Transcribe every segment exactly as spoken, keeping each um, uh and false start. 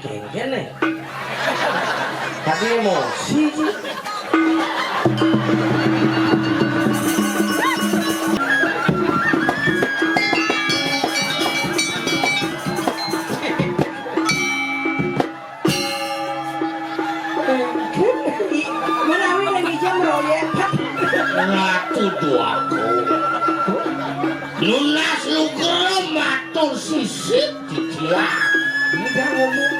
Kene. Tapi emosi sih. Menawi lagi jam royek. Ratu Dwagung. Nunas nugra matur sisip titiang. Ini dia ngomong.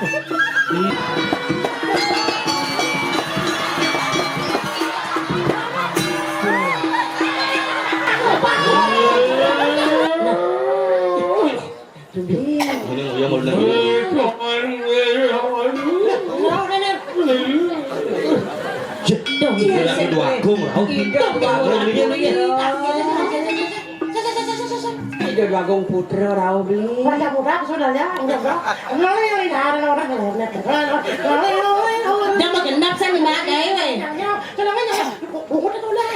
Ini yang mau bilang. Duh, iya, Dwagung, rauh. Iya, Dwagung. Iya, Dwagung Putra, rauh beli. Baca budak sudah ya, udah, bro. Mulai yang ada orang. Dia mah genap, saya nggak ada, weh. Kenapa nggak? Bungut itu udah.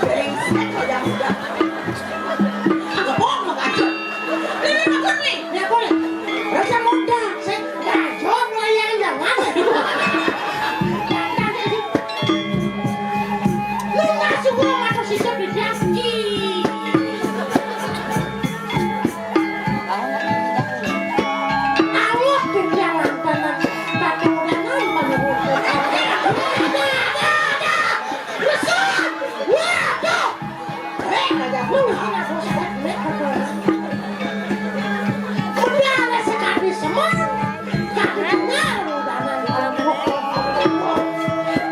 Brengsek, wajah muda. Kagak bohong, kagak. Ini bagus nih. Ini aku nih. Raja muda, saya gajah melayang jangan. Lu masuk gua masuk sistem di daki. Allah, biar jangan panas. Pakai udah nonton. Waduh. Bendara sekali semua, kami kenal udahan dalam hukum.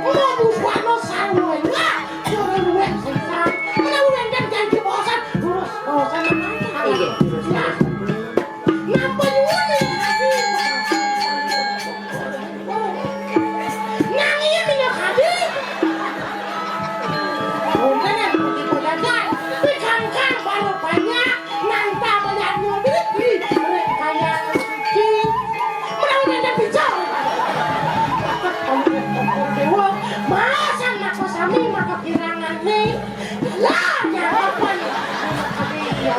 Mau buat lo sarwa, wah, turun duit sesat. Kalau udah janji bosan, terus bosan apa? Iya, terus, terus. Napa nyuwun? Nanging minyak hadi. Wonten yang begitu gagal. Pikangkang baru banyak. Nanta banyak nyuwun beli. Beli. Beli kaya suci. Menawi enten bicara. Dewa, masan maka sami maka kirangane. Lah, ya apa ya? Iya, iya.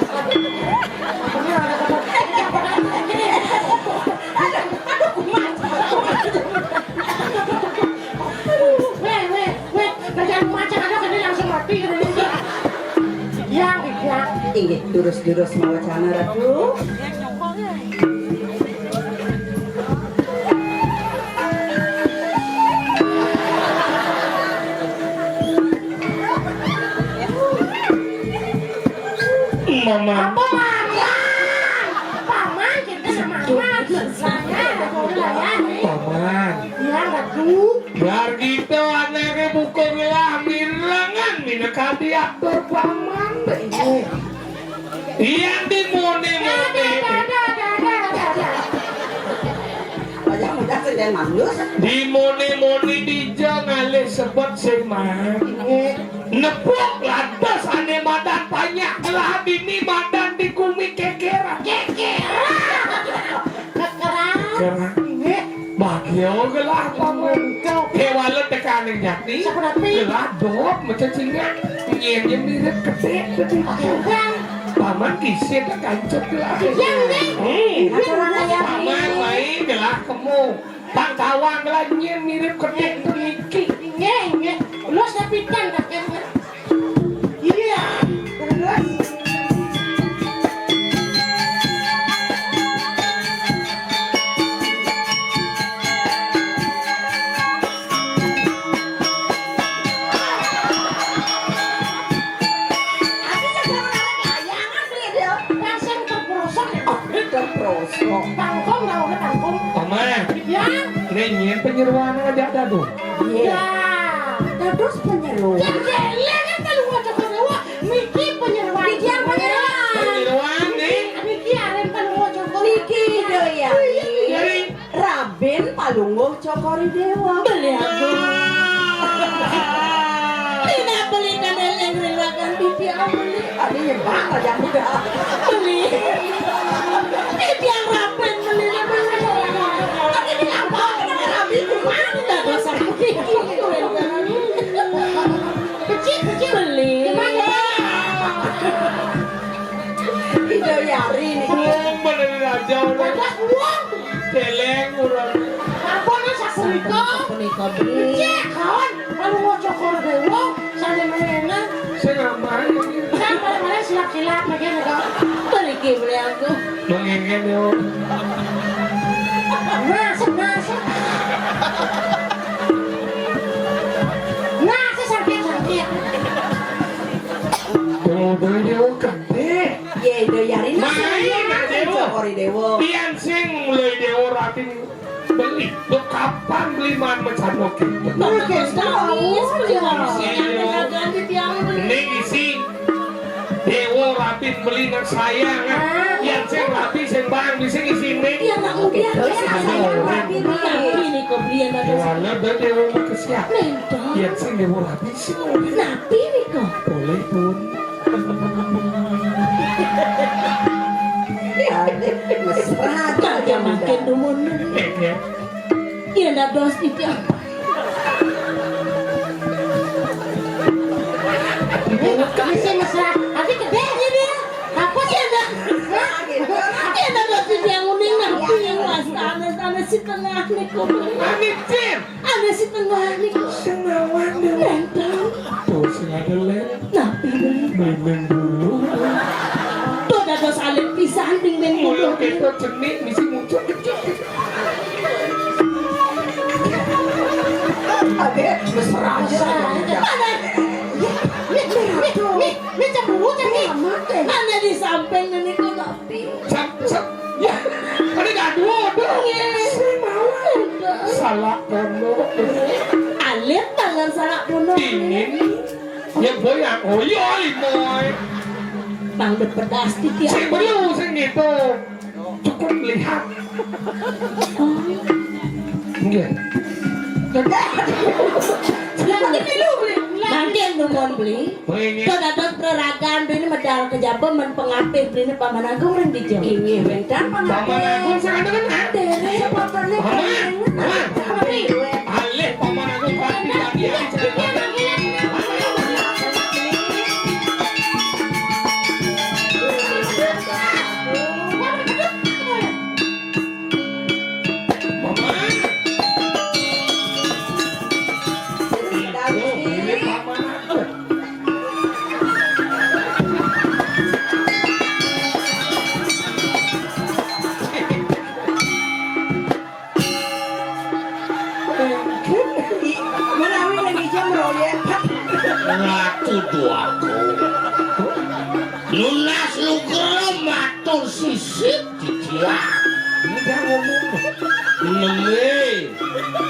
Weh, weh, weh, belajar macan ada kena langsung mati kena ini. Yang, yang. Inggih, durus-durus mawacana, Ratu. Mama. Apa, Mama? Paman, kita sama Paman. Saya, saya, saya. Paman. Iya, Ratu. Biar kita anaknya bukan ngelah mirengan, minakadi atur Paman. Iya. Yang dimone-mone. Wajah muda sendiri manus. Dimone-mone dija ngalih sebet sing mah. Nepuk lantas ane madan panyak, ngelah dini madan di kumi kekeran. Kekeran. Kekeran. Kekeran. Nggih. Bagya gelah Paman. Kewala tekaning jati. Sapunapi? Gelah dop maca cingak. Nyen mirip ketik tadi. Paman kisit kancut gelah. Iya, nggih. Hmm. Paman mai gelah kemu. Pangkawang gelah nyen mirip ketik puniki. Nggih, nggih. Lus tepikan kakek. Iya, terus. Ingin penyeruan aja dah tuh. Iya. Terus penyeruan. Jadi, kan kalau mau coba dewa, niki penyeruan. Niki yang penyeruan. Penyeruan nih. Niki aren kalau mau coba. Niki do ya. Jadi Rabin Palungguh Cokor I Dewa. Beli aku. Tidak beli dan eleng relakan titiang beli. Tadi nyebak aja udah. Beli. Titiang Rabin beli. Tapi ini apa? Ini Rabin mana? Tidak dosa. Kecil, kecil. Beli. Itu Yari nih. Belum beli aja udah. Ada uang. Celeng urang. Apa nih sapunika? Sapunika, Bli. Cek, kawan. Kalau mau cokor dewa, sana mana? Saya nggak main. Saya paling-paling silap-silap aja nih, Kak. Pergi beli aku. Mengengen ya. Masuk, masuk. Masuk, sakit, sakit. Tuh, beli dia kan, deh. Ye, do Yari nah. Main, saya Dewa. Cokor I Dewa. Pian sing mulai Dewa Rabin beli. Lo kapan beli man mecan oke? Bagus, bagus. Ini isi Dewa Rabin beli nak sayang, kan? Ah. Yang sing rapi, sing bang, sing isi ini. Iya, nak udah. Oke, terus ya, saya rapi, Bang. Ini kau beli yang ada. Wala, Dewa mau ke siap. Mentong. Yang sing Dewa rapi, sing mau. Napi, Miko. Boleh pun. Mesra. Kagak makin dumun. Iya, ndak dos itu. Masih mesra. Tapi gede ini dia. Apa sih ada? Iya, ndak dos itu yang uning, nah, yang luas, tanah, tanah si tengah nih, kok. Amin, Cin. Ada si tengah nih. Sing lawan deh. Lentang. Tuh, sing ada lem. Nah, ini. Main-main dulu. Tuh, dados alit pisan, ding, ding, mulai dulu. Kita cenik, misi muncul kecil. Ada mesra aja. Ada. Nih, nih, nih, nih, nih, cemburu, cemburu. Ada di samping, nih, kok. Sam, sam, ya, ada gaduh, aduh. Saya malah. Salah kono. Alit tangan salah kono. Dingin. Ya, boy, ya. Oh, iya, limoy. Bang, udah pedas, Titi. Saya perlu, saya gitu. Cukup lihat. Oh. Iya. Nanti dulu beli. Mengingin. Kok dapat pereragan ini medal kejaba men pengapih beli ini Paman Agung ring di jauh. Inggih, bentar Paman Agung. Paman Agung, saya katakan, ah. Dere, pamannya Paman, Paman. Alih Paman Agung, Paman Agung. Menawi lagi jam royek. Ratu Dwaku. Nunas nugra matur sisip titiang. Ini dia ngomong. Neme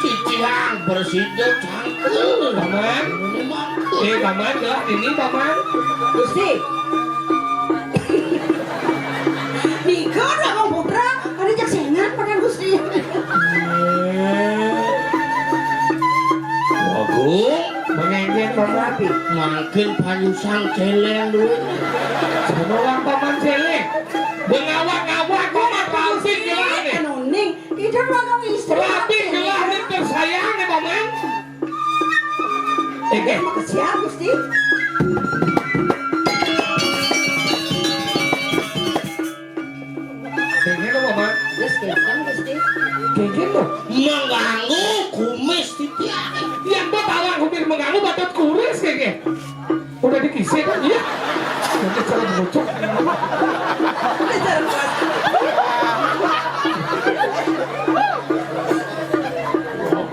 titiang bersida cangkul. Paman. Ini mangkul. Eh, Paman, lah, ini Paman. Gusti. Nika dah mau putra, ada cek sengat makan Gusti. Agung, mengengken Paman. Mangkin panyusan celeng duit. Sama orang Paman celeng. Bengawak-awak kok mak rapi gelah nih. Anu ning, kita makan istri. Rapi gelah nih tersayang nih Paman. Eh, eh. Makasih ya, Gusti. Kengken lho, Paman. Wis kengken, Gusti. Kengken lho. Mengganggu kumis titiang. Yang mbok tawang kumis mengganggu, patut kuris kengken. Udah dikisih kan? Iya. Nanti cara mengucuk. Ini cara mengucuk.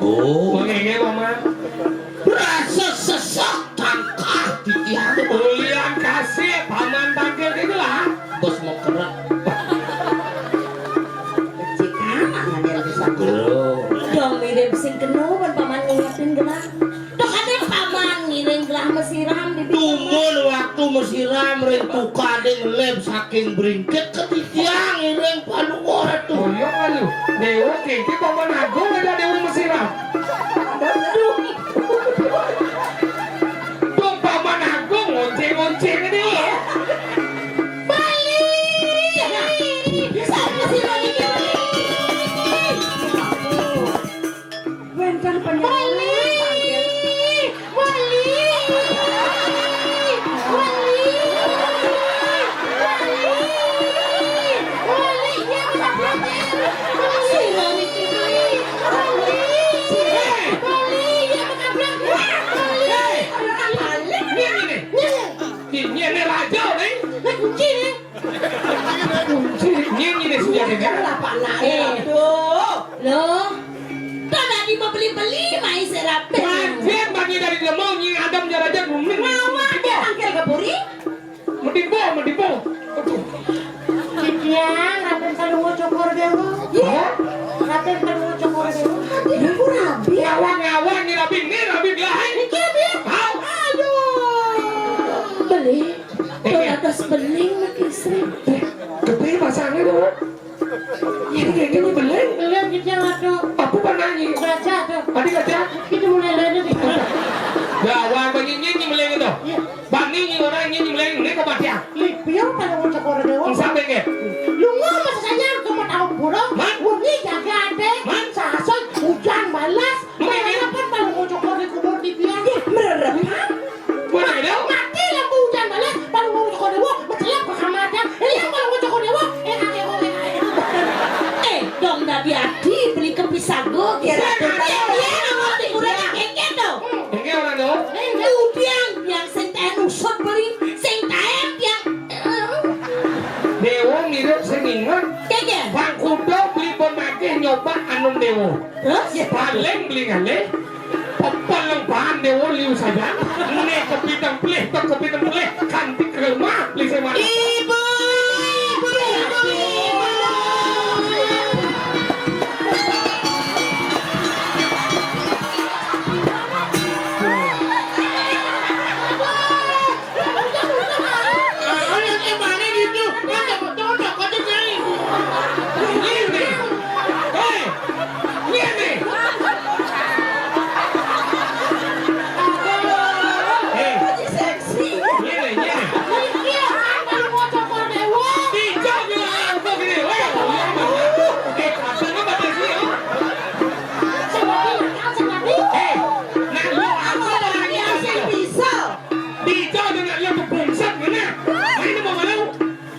Oh, kengken, Paman. Rasa sesah tangkah titiang. Ulian kasih Paman tangkil itu lah. Bos mau keren. Cik anak ngambil di sana. Belum. Dong, ini Siram ring tukading lem saking bringkit ke titiang iring paluwur tu. Oh, iya, Palu. Dewa kengke Paman Agung ada Dewa Mesiram. Aduh. Tuh Paman Agung ngonceng-ngonceng ini. Bali. Sama si Bali. Wénten panjenengan. Wali! Wali! Wali! Wali! Wali! Ya, Bapak Wali! Wali! Wali! Wali! Ya, Bapak Wali! Wali! Ini, ini. Ini, ini raja, nih. Lah, kunci, nih. Kunci, ini, ini, sejatinya. Lah, Pak Naik. Eh. Aduh. Loh, kok dadi bebeli-beli mai serape? Pancen bagi dari dia mau nyi Adam jaraja gumin. Ngawak dia mangkil ke puri. Medipo, medipo. Aduh. Titiang, Raden Palungguh Cokor Dewa. Hah? Raden Palungguh Cokor Dewa. Ibu rabi. Ngawak-ngawak nyi rabi, nyi rabi bilahan. Iki rabi. Hah? Aduh. Beli. Iya. Atas bening nek istri. Eh, kepriye pasange, Dok? Ini kayak gini beling. Beling gitu ya, Dok. Apa pernah nyi? Baca, Dok. Tadi baca? Itu mulai lagi nih. Gawang bagi nyi, nyi beling itu. Iya. Bani nyi orang nyi, nyi beling, ini kok baca? Lipio pada ngucap orang dewa. Sampai nggih. Lu ngomong saya ke mata burung. Man? Wengi jaga ade. Man? Sasut hujan balas. Mengapa pada ngucap orang kubur di biang? Merem. Mati lampu hujan balas, Palungguh Cokor Dewa, mecelep ke kamar dia. Lihat Palungguh Cokor Dewa, eh, ah, eh, oh, eh, ah, eh, oh. Eh, dong, Nabi Adi, beli kepisago, kira-kira. Iya, ngerti, udah keket dong. Oke, orang dong. Udiang, yang sing teh nusut beli, sing teh yang, eh. Dewa mirip sing inget. Keket. Bang Kudo beli pun magih nyoba anum Dewa. Terus? Paling beli ngalih. Pepeleng bahan dewa liu saja. Nek kepiteng pelih, tek kepiteng pelih, kanti ke lemah, pelih saya mana? Ibu, ibu, ibu, ibu. Ayo, yang mana gitu? Kan dapat cocok, kocok, Cai. Ini. Hei. Ini. Hei. Seksi. Ini, ini. Ini, kan, kalau mau cokor dewa. Tidak, bilang apa gini? Hei. Eh, apa lu kata sih, oh? Coba, coba. Eh, nah, lu apa lagi? Bisa. Bisa dengan dia bungsat ngene. Ini mau ngene.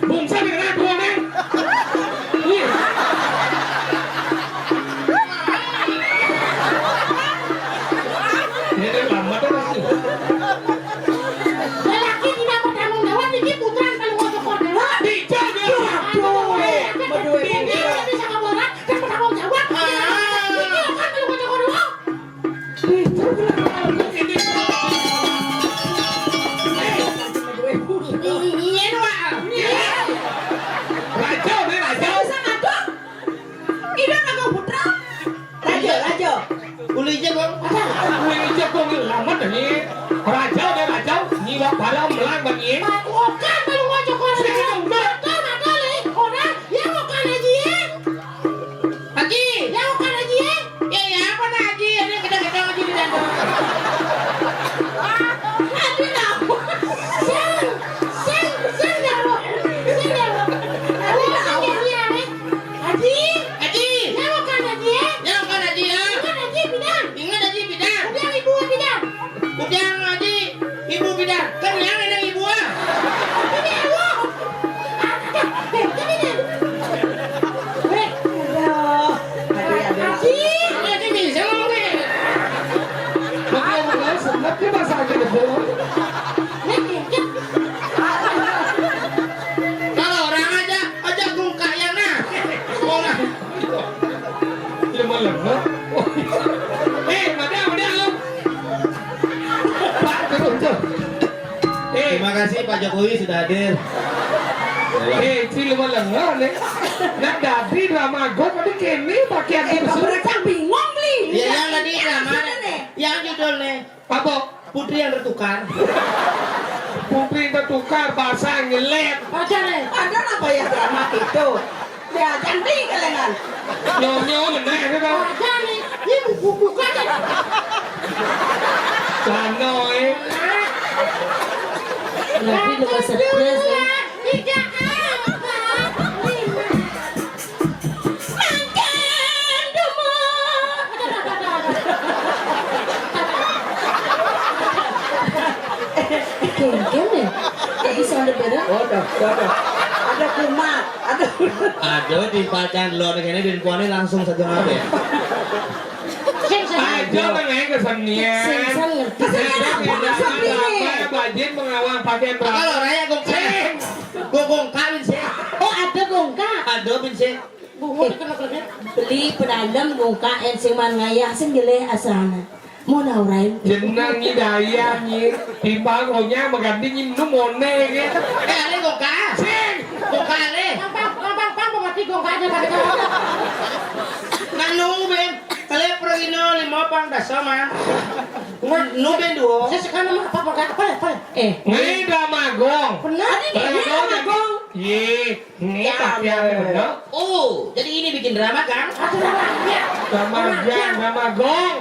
Bungsat ngene dua neng. Iya. Ini lama tuh pasti. Lelaki tidak bertanggung jawab, ini putaran kalau mau cokor dewa. Bisa dia. Aduh, aduh, ini bisa ngeborak dan bertanggung jawab. Ah. Ini kan kalau mau cokor dewa. Raja, ini raja. Raja, raja. Ulu ije, Bang. Ulu ije, Bang, lama dah ni. Raja, ada raja. Nyiwa bala melang bang ye. Okan kalau mau cokor. Sini, udah. Okan ada le. Orang yang okan aja. Haji, jauhkan Haji, ya. Ya, ya, apa nak Haji? Ada kena-kena Haji di dalam. Haji tahu. Sing, sing, sing jauh. Sing jauh. Haji tahu. Haji, ya, eh. Haji. Haji. Jauhkan Haji, ya. Jauhkan Haji, ya. Ingat Haji bidan. Ingat Haji bidan. Udah ibu bidan. Udah Haji. Ibu bidan, kenyang enak ibu ah. Ini ibu. Ini, ini. Eh, aduh. Aduh, aduh. Ini bisa ngomong ini. Betul, betul, senep dia bahasa aja deh, Bu. Ini, ini. Kalau orang aja, aja bungkak yang nah. Orang. Lemah-lemah. Eh, mana, mana lu? Pak, turun, turun. Eh. Terima kasih Pak Jokowi sudah hadir. Eh, si lemah-lemah, nih. Nak dadi drama gua tadi kene pakai. Eh, Pak Berecang bingung, Li. Iya, yang tadi drama. Yang judulnya. Apa? Putri yang tertukar. Putri tertukar bahasa nyelet. Aja nih. Ada apa ya drama itu? Ya, cantik kalengan. Nyonyo meneh itu tau. Aja nih. Ini buku-buku aja. Cano, eh. Berarti lu nggak stres, ya? Tiga, empat, lima. Makan dulu. Kengkeng nih. Jadi sound berat. Waduh, waduh. Ada kumat, ada. Aduh, di pacan lo nih, ini di puannya langsung satu nol ya. Sing, sing. Aja nang ae kesenian. Sing, sing ngerti. Kesenian apa maksudnya? Bajin mengawal pakaian. Kalau raya gongka. Sing. Gua gongka, Bin, sing. Oh, ada gongka. Ada, Bin, sing. Bungut kena kerja. Beli pedalem gongka en sing man ngayah sing jeleh asana. Mau naurain. Jeneng nyi daya nyi. Timbang ronya mengganti nyi nu mone gitu. Eh, ada gongka. Sing. Gongka, ada. Gampang, gampang, pang, mati gongka aja pada kau. Nanu, Bin. Kale pragino lima pang dasa, man. Nah, nu, Bin, duo. Saya sekarang apa, apa, apa, apa? Eh. Ngi drama gong. Benar ini, ini drama gong. Ye, ngi pakaian bener. Oh, jadi ini bikin drama, Kang? Ada namanya. Drama gong, drama gong.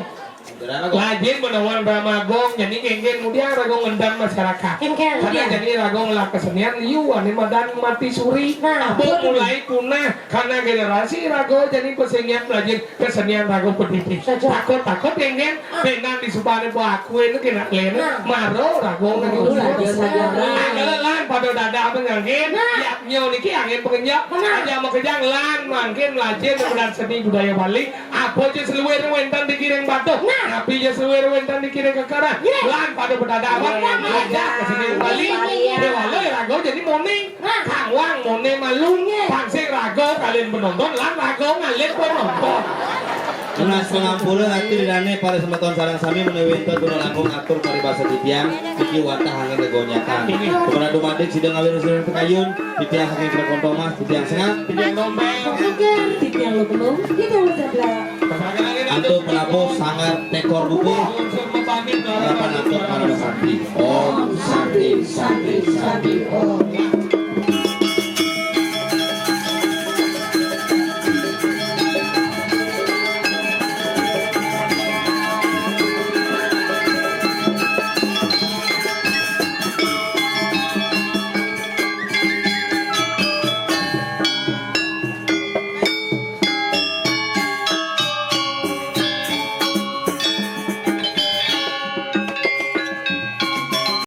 Drama gong. Lajin menawan drama gong, jadi kengken mudiang rago ngendan masyarakat. Kengken, karena iya. Jadi rago ngelah kesenian, liu, ane madan mati suri. Nah, betul. Mulai punah, karena generasi rago jadi pesengian belajar kesenian rago pendidik. Saja. Takut-takut kengken, ah. Benang di subane baku itu kena lena. Nah. Maro rago nang. Betul, usul. Ada saja. Nah, kalau lan pada dada apa ngangin, nah. Ya, nyo niki angin pengenjak. Benar. Aja mau kejang lan, mangkin melajin dan seni budaya Bali. Apa je seluir wénten dikiring batuh. Nah. Napi je seluir wénten dikiring kekeran. Iya. Lan pada bedadawan. Iya, iya. Aja ke sini kembali. Iya, iya. Dewala rago jadi moning. Nah. Kang Wang mone malu. Iya. Pangsing rago kalian penonton, lan rago ngalih penonton. Tunas pangampura ati ridane para semeton sareng sami menawi wénten guna langkung atur paribasa titiang, niki watah angin regonyakan. Iya. Kepada dumadik sida ngawir sira kayun, titiang saking Prakonto Mas, titiang sengak. Titiang dompet. Titiang lukelung, titiang sebelah. Antuk penabuh sanggar tekor buku. Harapan antuk para sakti. Om Santi, Santi, Santi, Om.